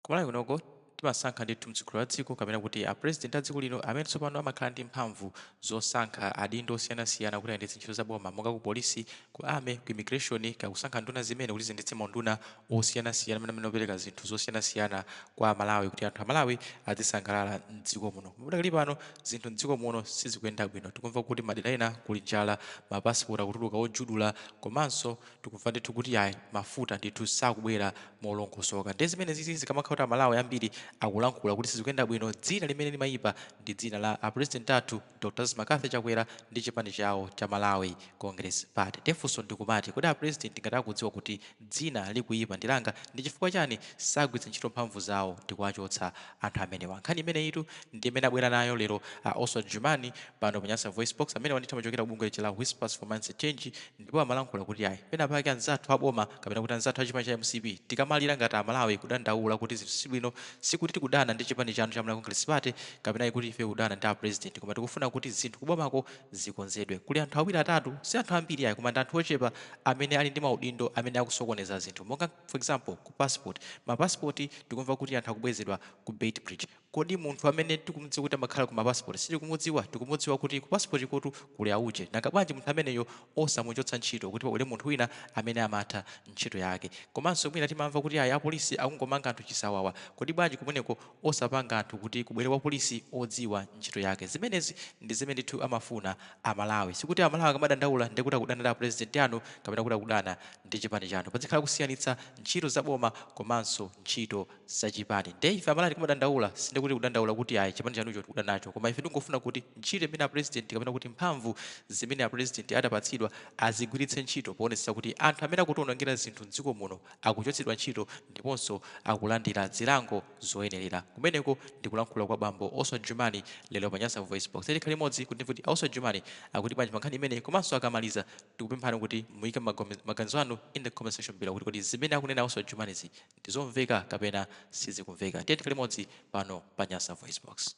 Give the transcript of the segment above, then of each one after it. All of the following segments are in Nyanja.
Ku Malawi kunoko timasankha ndithu mtsogoleri wa dziko kapena kuti a president a dziko lino amene tsopano amakhala ndi mphamvu zosankha adindo osiyanasiyana kuti ayendetse ntchito za boma monga ku polisi, ku army, ku immigration kaya kusankha nduna zimene kuti ziyendetse maunduna osiyanasiyana amene opereka zinthu zosiyanasiyana kwa Amalawi kuti anthu Amalawi azisangalala m'dziko muno. Koma padakali pano zinthu m'dziko muno sizikuyenda bwino. Tikumva kuti madera ena kuli njala, ma passport akutuluka ojudula komanso Tikumva ndithu kuti yayi mafuta ndithu sakubwera molongosoka ndiye zimenezizi zikamakhala kuti amalawi ambiri akulankhula kuti sizikuyenda bwino dzina limene limayipa ndi dzina la a president athu Dr McCarthy Chakwera ndi chipani chawo cha Malawi Congress Party ndiye funso ndikumati kodi a president ngati akudziwa kuti dzina likuyipa ndi langa ndi chifukwa chani sagwiritsa ntchito mphamvu zawo ndikuwachotsa anthu amenewa? Nkhani imeneyitu ndi imene abwera nayo lero a Oswald Jumani pano pa Nyasa VoiceBox amenewa ndithu amachokera ku bungwe lija la Whispers for Mindset Change Ndipo amalankhula kuti ayi pena pake anzathu a boma kapena kuti anzathu a chipani cha mcp tikamalira ngati a Malawi kudandaula kuti zinthu sizibwino sikuti tikudana ndi chipani chanu cha Malawi Congress Party kapena ayi kuti ife kudana ndi a president koma tikufuna kuti zinthu kubomako zikonzedwe. Kuli anthu awiri atatu si anthu ambiri ayi koma ndi anthu ochepa amene ali ndi maudindo amene akusokoneza zinthu monga for example ku passport ma passport tikumva kuti anthu akubwezedwa ku Beitbridge Kodi munthu amene tikumudziwa kuti amakhala ku ma passport sitikumudziwa? Tikumudziwa kuti ku passport kotu kuli auje. Nanga bwanji munthu ameneyo osamuchotsa ntchito kuti pabwere munthu wina amene amatha ntchito yake? Komanso mwina timamva kuti ayi apolisi akungomanga anthu chisawawa. Kodi bwanji kumeneko osapanga anthu kuti kubwere wapolisi odziwa ntchito yake? Zimenezi ndi zimene ndithu amafuna a Malawi. Sikuti a Malawi akamadandaula ndekuti akudana ndi a president anu kapena kuti akudana ndi chipani chanu. Pazikhala kusiyanitsa ntchito za boma komanso ntchito za chipani nde ife amalawi tikamadandaula sindekuti kudandaula kuti ayi chipani chanucho tikudana nacho koma ife tingofuna kuti ntchito imene a president kapena kuti mphamvu zimene a president adapatsidwa azigwiritse ntchito poonetsetsa kuti anthu amene akutionongera zinthu mdziko muno akuchotsedwa ntchito ndiponso akulandira zilango zoyenerera kumeneko ndikulankhula kwa bambo Oswald Jumani lero pa Nyasa VoiceBox tikhale limodzi kuti timve kuti a Oswald Jumani akuti bwanji pa nkhani imeneyi komanso akamaliza tikupemphani kuti muike maganizo anu in the comment section below kuti kodi zimene akunena Oswald Jumanizi ndizomveka kapena sizikumveka. Tiyeni tikhale limodzi pano pa Nyasa VoiceBox.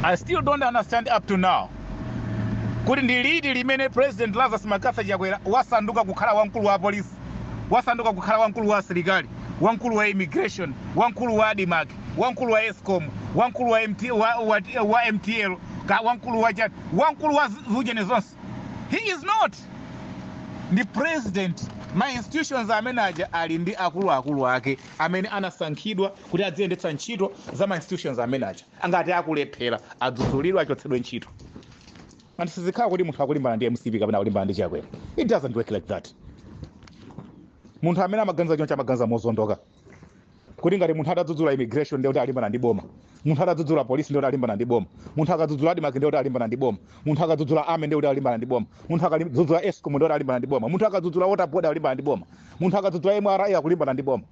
I still don't understand up to now kuti ndi liti limene President Lazarus McCarthy Chakwera wasanduka kukhala wamkulu wa apolisi, wasanduka kukhala wamkulu wa asilikali, wamkulu wa immigration, wamkulu wa ADMARC, wamkulu wa ESCOM, wamkulu wa, MT, wa, wa, wa MTL, ka wamkulu wa chani, wamkulu wa zujeni zonse. He is not. Ndi president. Ma institutions amene aja ali ndi akuluakulu ake amene anasankhidwa kuti adziyendetsa ntchito za ma institutions amene aja. Angati akulephera, adzudzulidwe, achotsedwe ntchito. And sizikhala kuti munthu akulimbana ndi MCP kapena akulimbana ndi Chakwera. It doesn't work like that. Munthu amene amaganiza choncho amaganiza mozondoka. Kuti ngati munthu atadzudzula immigration ndiye kuti alimbana ndi boma, munthu atadzudzula police ndiye kuti alimbana ndi boma, munthu akadzudzula ADMARC ndiye kuti alimbana ndi boma, munthu akadzudzula army ndiye kuti alimbana ndi boma, munthu akadzudzula ESCOM ndiye kuti alimbana ndi boma, munthu akadzudzula water board alimbana ndi boma, munthu akadzudzula MRA akulimbana ndi boma,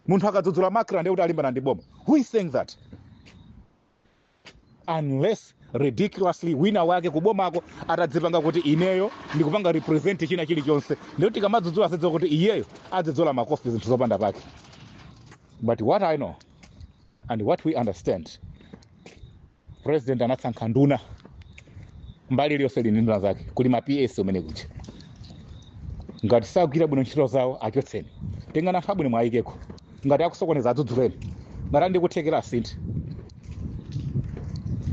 munthu akadzudzula MACRA ndiye kuti alimbana ndi boma. Who is saying that? Unless ridiculously wina wake kubomako atadzipanga kuti ineyo ndikupanga represent china chilichonse, ndiye tikamadzudzula azidziwa kuti iyeyo adzidzola makofi zinthu zopanda pake. But what I know and what we understand, president anasankha nduna mbali iliyonse ili ndi nduna zake, kuli ma PS umene kuja. Ngati sagwira bwino ntchito zawo achotseni, tengani anthu abwino mwayikeko. Ngati akusokoneza adzudzuleni, ngati ali ndi kuthekera asinthe.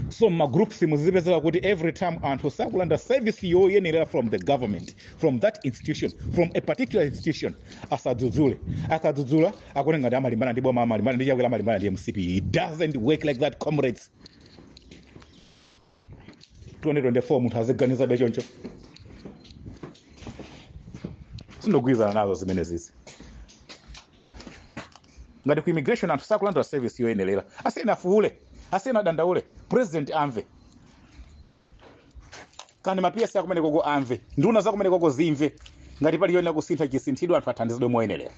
So ma groups muzipezeka kuti every time anthu sakulanda service yoyenerera from the government, from that institution, from a particular institution, asadzudzule. Akadzudzula akuti ngati amalimbana ndi boma, amalimbana ndi Chakwera, amalimbana ndi MCP. It doesn't work like that, comrades. 2024 munthu aziganizabe choncho, sindogwirizana nazo zimenezizi. Ngati ku immigration anthu sakulandira service yoyenerera, asiyeni afuule, asiyeni adandaule, president amve, kandi ma PS akumenekoko amve, nduna zakumenekoko zimve. Ngati pali yoyenera kusintha, chisinthidwe, anthu athandizidwe moyenerera.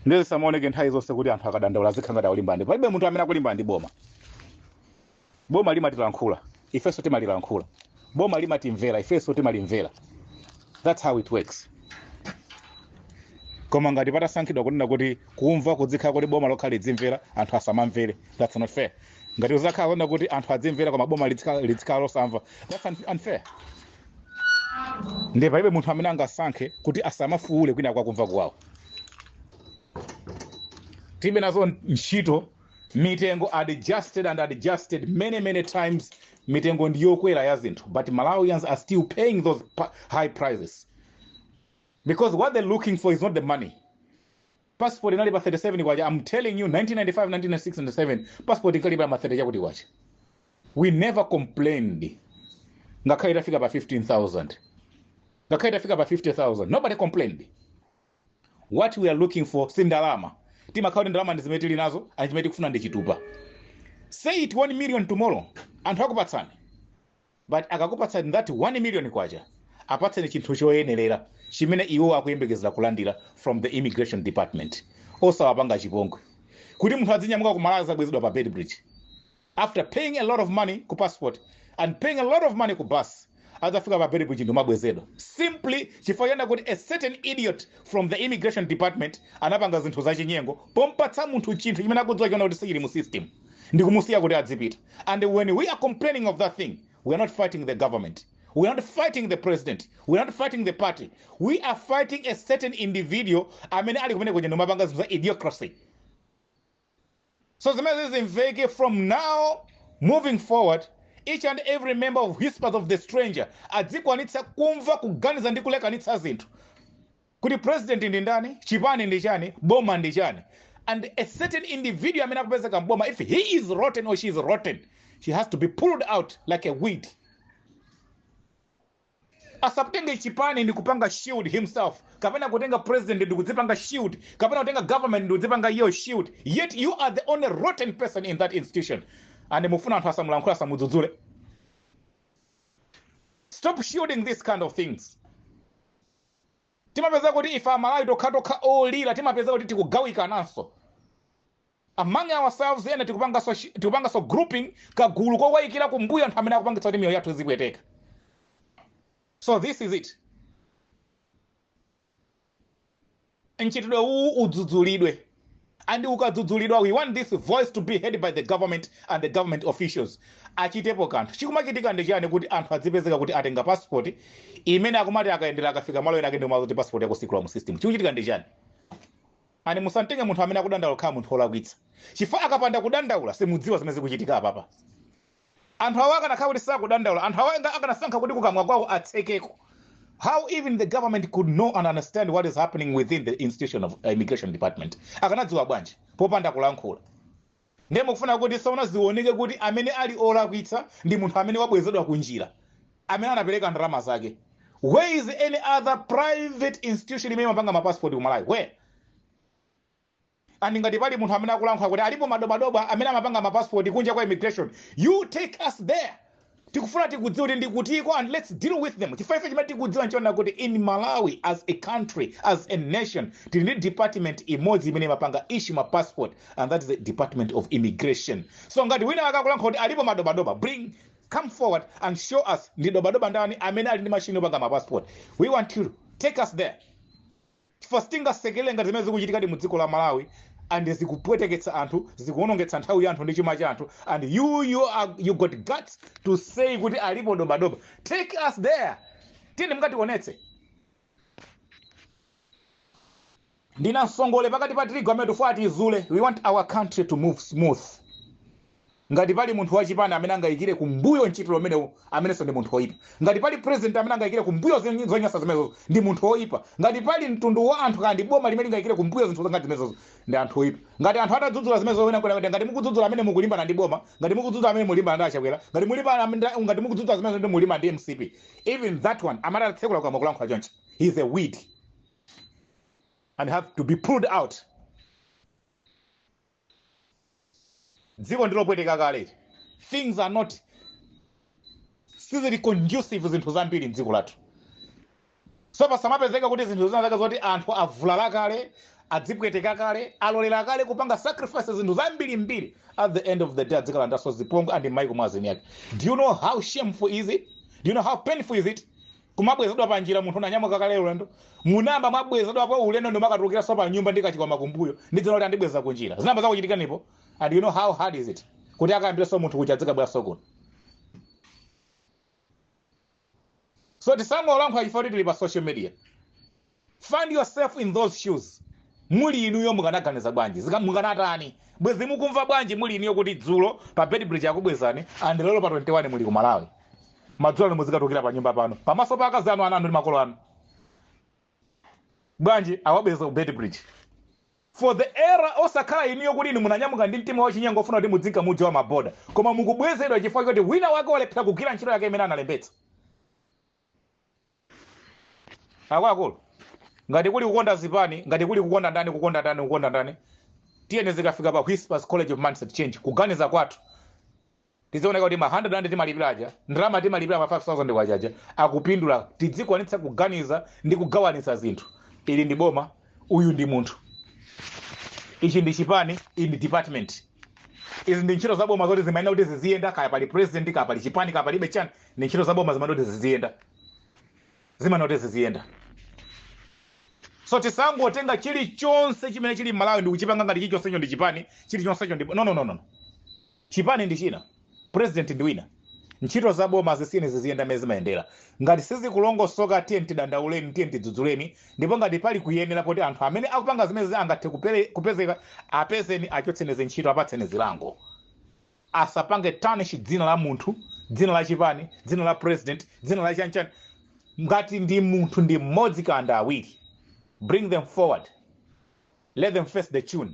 Ndiye zisamaoneke nthawi zonse kuti anthu akadandaula azikhala ngati akulimbana ndi, palibe munthu amene akulimbana ndi boma. Boma limatilankhula, ifenso timalilankhula. Boma limatimvera, ifenso timalimvera. That's how it works. Koma ngati patasankhidwa kunena kuti kumva kudzikhala kuti boma lokha lidzimvera, anthu asamamvere, that's not fair. Ngati kuzakhala kunena kuti anthu adzimvera koma boma lidzikhala losamva, that's unfair. Ndiye palibe munthu amene angasankhe kuti asamafuule kwina kwakumva kwawo. Tilibe nazo ntchito mitengo, adjusted and adjusted many, many times. Mitengo ndiyokwera ya zinthu, but Malawians are still paying those high prices because what they're looking for is not the money. Passport inali pa 37 kwacha. I'm telling you, 1995, 1996, 97, passport inkali pa ma 30 chakuti kwacha. We never complained. Ngakhale itafika pa 15,000, ngakhale itafika pa 50,000, nobody complained. What we are looking for si ndalama. Timakhala kuti ndalama ndi zimene tili nazo, and chimene tikufuna ndi chitupa. Say it 1 million tomorrow, anthu akupatsani, but akakupatsani that 1 million kwacha, apatseni chinthu choyenerera chimene iwo akuyembekezera kulandira from the immigration department. Osawapanga chipongwe kuti munthu adzinyamuka kumalawi, azabwezedwa pa Beitbridge after paying a lot of money ku passport and paying a lot of money ku bus. Adzafika pa Beitbridge ndimabwezedwa simply chifukwa chena kuti a certain idiot from the immigration department anapanga zinthu zachinyengo pompatsa munthu chinthu chimene akudziwa chiona kuti sichili mu system, ndikumusiya kuti adzipita. And when we are complaining of that thing, we are not fighting the government, we are not fighting the president, we are not fighting the party. We are fighting a certain individual amene ali kumene kuja ndimapanga zinthu za idiocracy. So zimene zimveke from now moving forward, each and every member of Whispers of the Stranger adzikwanitsa kumva, kuganiza ndi kulekanitsa zinthu, kuti president ndi ndani, chipani ndi chani, boma ndi chani, and a certain individual amene akupezeka mboma, if he is rotten or she is rotten, she has to be pulled out like a weed. Asatenge chipani ndi kupanga shield himself, kapena kutenga president ndi kudzipanga shield, kapena kutenga government ndi kudzipanga iyo shield, yet you are the only rotten person in that institution, and mufuna anthu asamulankhula, asamudzudzule. Stop shielding this kind of things. Timapeza kuti ife Amalawi tokhatokha olira, timapeza kuti tikugawikananso among ourselves. Ena tikupanganso grouping, kagulu kokayikira kumbuyo anthu amene akupangitsa kuti miyoyo yathu izipweteka. So this is it. Mchitidwe uwu udzudzulidwe, and ukadzudzulidwa, we want this voice to be heard by the government and the government officials, achitepo kanthu. Chikumachitika ndi chani kuti anthu adzipezeka kuti atenga passport imene akumati akayendera, akafika malo ena ake ndikumaza kuti passport yako sikula mu system? Chikuchitika ndi chani? And musamtenge munthu amene akudandaula kukhala munthu wolakwitsa, chifukwa akapanda kudandaula simudziwa zimene zikuchitika apapa. Anthu awo akanakhala kuti sakudandaula, anthu awo akanasankha kuti kukamwa kwawo atsekeko, how even the government could know and understand what is happening within the institution of immigration department? Akanadziwa bwanji popanda kulankhula? Ndiye mukufuna kuti sauna zioneke kuti amene ali olakwitsa ndi munthu amene wabwezedwa kunjira, amene anapereka ndalama zake. Where is any other private institution imene imapanga mapassport ku Malawi? Where? And ngati pali munthu amene akulankhula kuti alipo madobadoba amene amapanga mapassport kunja kwa immigration, you take us there. Tikufuna tikudziwa kuti ndikutiko, and let's deal with them, chifukwa ife chimene tikudziwa nchiona kuti in Malawi, as a country, as a nation, tili ndi department imodzi imene imapanga issue ma passport, and that is the Department of Immigration. So ngati wina akakulankhula kuti alipo madobadoba, bring, come forward and show us ndi dobadoba ndani amene ali ndi machine opanga ma passport. We want you to take us there, chifukwa sitingasekele ngati zimene zikuchitikadi mu dziko la Malawi, and zikupweteketsa anthu, zikuwonongetsa nthawi ya anthu ndi chuma cha anthu, and you got guts to say kuti alipo dobadoba. Take us there, tiyeni mukationetse. Ndina msongole pakati pa tirigu amene tifuna tizule. We want our country to move smooth. Ngati pali munthu wachipani amene angayikire kumbuyo mchitidwe umenewu, amenenso ndi munthu woyipa. Ngati pali president amene angayikire kumbuyo zonyasa zimenezo, ndi munthu woyipa. Ngati pali mtundu wa anthu kandi boma limene lingayikire kumbuyo zinthu ngati zimenezozo, ndi anthu oyipa. Ngati anthu atadzudzula zimenezo, wina nkunena kuti ngati mukudzudzula amene mukulimbana ndi boma, ngati mukudzudzula amene mulimbana ndi Achakwera, ngati mukudzudzula zimenezo ndi mulimbana ndi MCP. Even that one amati atatsekula kukamwa kulankhula chonchi, he is a weed and have to be pulled out. Dziko ndilopweteka kale. Things are not, sizili conducive zinthu zambiri mdziko lathu. So pasamapezeka kuti zinthu zina zake zoti anthu avulala kale, adzipweteka kale, alolera kale kupanga sacrifice zinthu zambirimbiri, at the end of the day adzikalandanso zipongwe and maiko mwa azini ake. Do you know how shameful is it? Do you know how painful is it kumabwezedwa pa njira munthu unanyamuka kale ulendo? Munamba mwabwezedwapo ulendo ndimakatulukiranso pa nyumba ndikachikwama kumbuyo, ndidzina kuti andibweza kunjira. Zinamba zakuchitikanipo? And you know how hard is it kuti akayambirenso munthu kuja adzikabweranso kuno? So tisangolankhula chifukwa tili pa social media. Find yourself in those shoes. Muli inuyo mukanaganiza bwanji? Mukanatani? Bwezi mukumva bwanji muli inuyo kuti dzulo pa Beitbridge akubwezani and lero pa 21 muli ku Malawi? Madzulo ano muzikatukira pa nyumba pano pamaso pa akazi anu, ana anu ndi makolo anu. Bwanji awabweza ku Beitbridge for the error osakhala inuyo, kuti inu munanyamuka ndi mtima wachinyengo ofuna kuti mudzinka mudzi wa maboda, koma mukubwezedwa chifukwa choti wina wake walephera kugwira ntchito yake imene analembetsa? Akuluakulu, ngati kuli kukonda zipani, ngati kuli kukonda ndani, kukonda ndani, kukonda ndani, tiyeni zikafika pa Whispers College of Mindset Change, kuganiza kwathu tizioneka kuti ma 100 rand timalipira aja, ndalama timalipira ma 5000 kwachaja akupindula. Tidzikwanitsa kuganiza ndi kugawanitsa zinthu. Ili ndi boma, uyu ndi munthu, ichi ndi chipani, iyi ndi department, izi ndi ntchito za boma zoti zimayenera kuti ziziyenda, kaya pali president, kaya pali chipani, kaya palibe chani. Ndi ntchito za boma, zimayenera kuti ziziyenda, zimayenera kuti ziziyenda. So tisangotenga chilichonse chimene chili m'Malawi ndi kuchipanga ngati chilichonsecho ndi chipani, chilichonsecho ndi... No, no, no, no. Chipani ndi china, president ndi wina. Ntchito za boma zisiyeni ziziyenda mmene zimayendera. Ngati sizikulongosoka, tiye tidandauleni, tiye tidzudzuleni, ndipo ngati pali kuyenera poti anthu amene akupanga zimene angathe kupezeka, apezeni, achotseni zintchito, apatseni zilango. Asapange tarnish dzina la munthu, dzina la chipani, dzina la president, dzina la chanchani. Ngati ndi munthu ndi mmodzi kanda awiri, bring them forward, let them face the tune.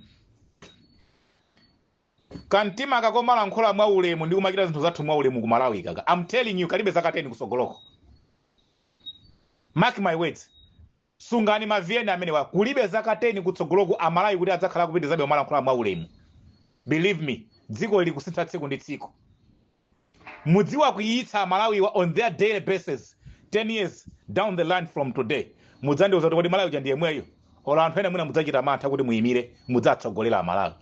Kamtima kakomalankhula mwa ulemu ndi kumachita zinthu zathu mwa ulemu ku Malawi kaka, I'm telling you, kalibe zaka 10 kusogoloko. Mark my words, sungani maviyeni amenewa. Kulibe zaka 10 kutsogoloko Amalawi kuti adzakhala kupitizabe kumalankhula mwa ulemu. Believe me, dziko lili kusintha tsiku ndi tsiku. Mudziwa kuyitsa Amalawiwa on their daily basis. 10 years down the line from today, mudzandiuza kuti kodi Malawi uja ndi yemweyo? Olo anthu ena mwina mudzachita mantha kuti muyimire mudzatsogolera Amalawi.